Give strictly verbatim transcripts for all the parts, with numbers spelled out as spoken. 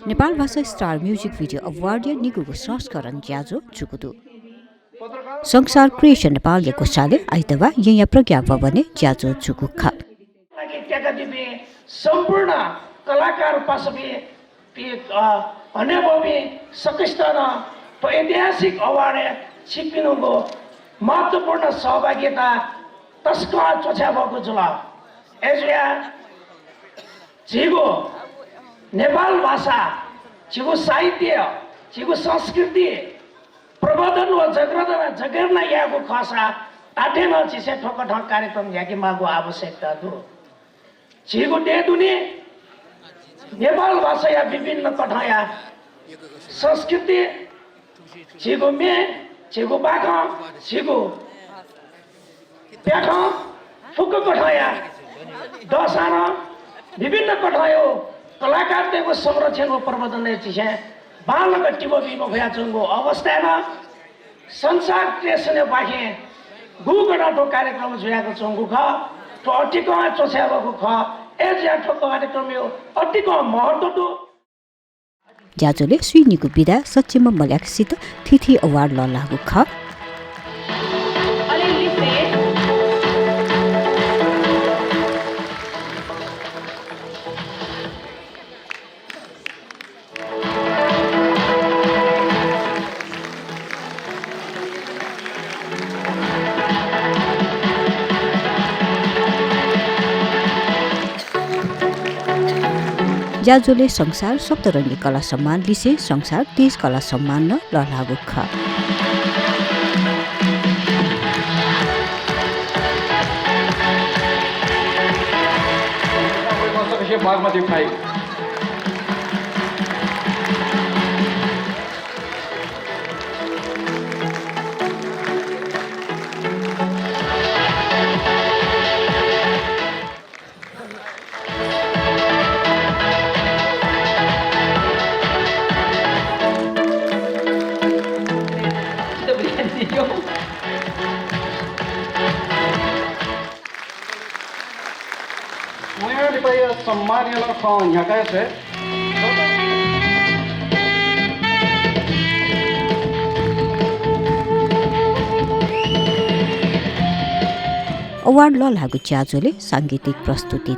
नेपाल भाषा star music video अवार्डया निगूगु संस्करण ज्याझ्वः जूगु दु। संसार क्रिएसन नेपालया ग्वसालय् आइतबाः येँया प्रज्ञा भवनय् ज्याझ्वः जूगु खः। लागि त्याकादीपिं सम्पूर्ण कलाकार पासापिं, पि-, अ, हनेबहःपिं सकसितं नं थ्व ऐतिहासिक अवार्डय् छिकपिनिगु महत्त्वपूर्ण सहभागिता तसकं च्वछाय् बहःगु जुल। अय्‌जुयाः झीगु नेपाल भाषा, झीगु साहित्य, झीगु संस्कृति प्रवर्धन व जगर्दन, जगेर्ना यायेगु खःसा धात्थें नं झीसं थ्व कथं कार्यक्रम न्ह्याकेमाःगु आवश्यकता दु। झीगु देय् दुने नेपाल भाषाया विभिन्न कथंया संस्कृति, झीगु म्ये, झीगु बाखं, झीगु प्याखं, फुक्क कथंया दःसां नं विभिन्न कथंया कलाकारतय्‌गु संरक्षण व प्रवर्धनय् झीसं बांलाक तिबः बी मफयाच्वंगु अवस्थाय् नं संसार क्रिएसनया पाखें गुगु कथं थ्व कार्यक्रम जुयाच्वंगु खः। थ्व अतिकं च्वछाय् बहःगु खः। अय्‌जुयाः थ्व कार्यक्रमया अतिकं महत्त्व दु। ज्याझ्वलय् स्वीनिगू विधा सच्चिम्ह मल्याकसित थीथी अवार्ड लःल्हाःगु खः। ज्याझ्वलय् संसार सप्तरंगी कला सम्मान लिसें संसार तेज कला सम्मान नं लःल्हाःगु खः। वयां लिपाया सम्मानया खँ न्ह्याकाः स्वये। अवार्ड लःल्हाःगु ज्याझ्वलय् सांगीतिक प्रस्तुति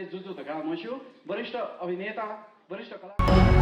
जुजु धकाः मस्यू, वरिष्ठ अभिनेता, वरिष्ठ कलाकार।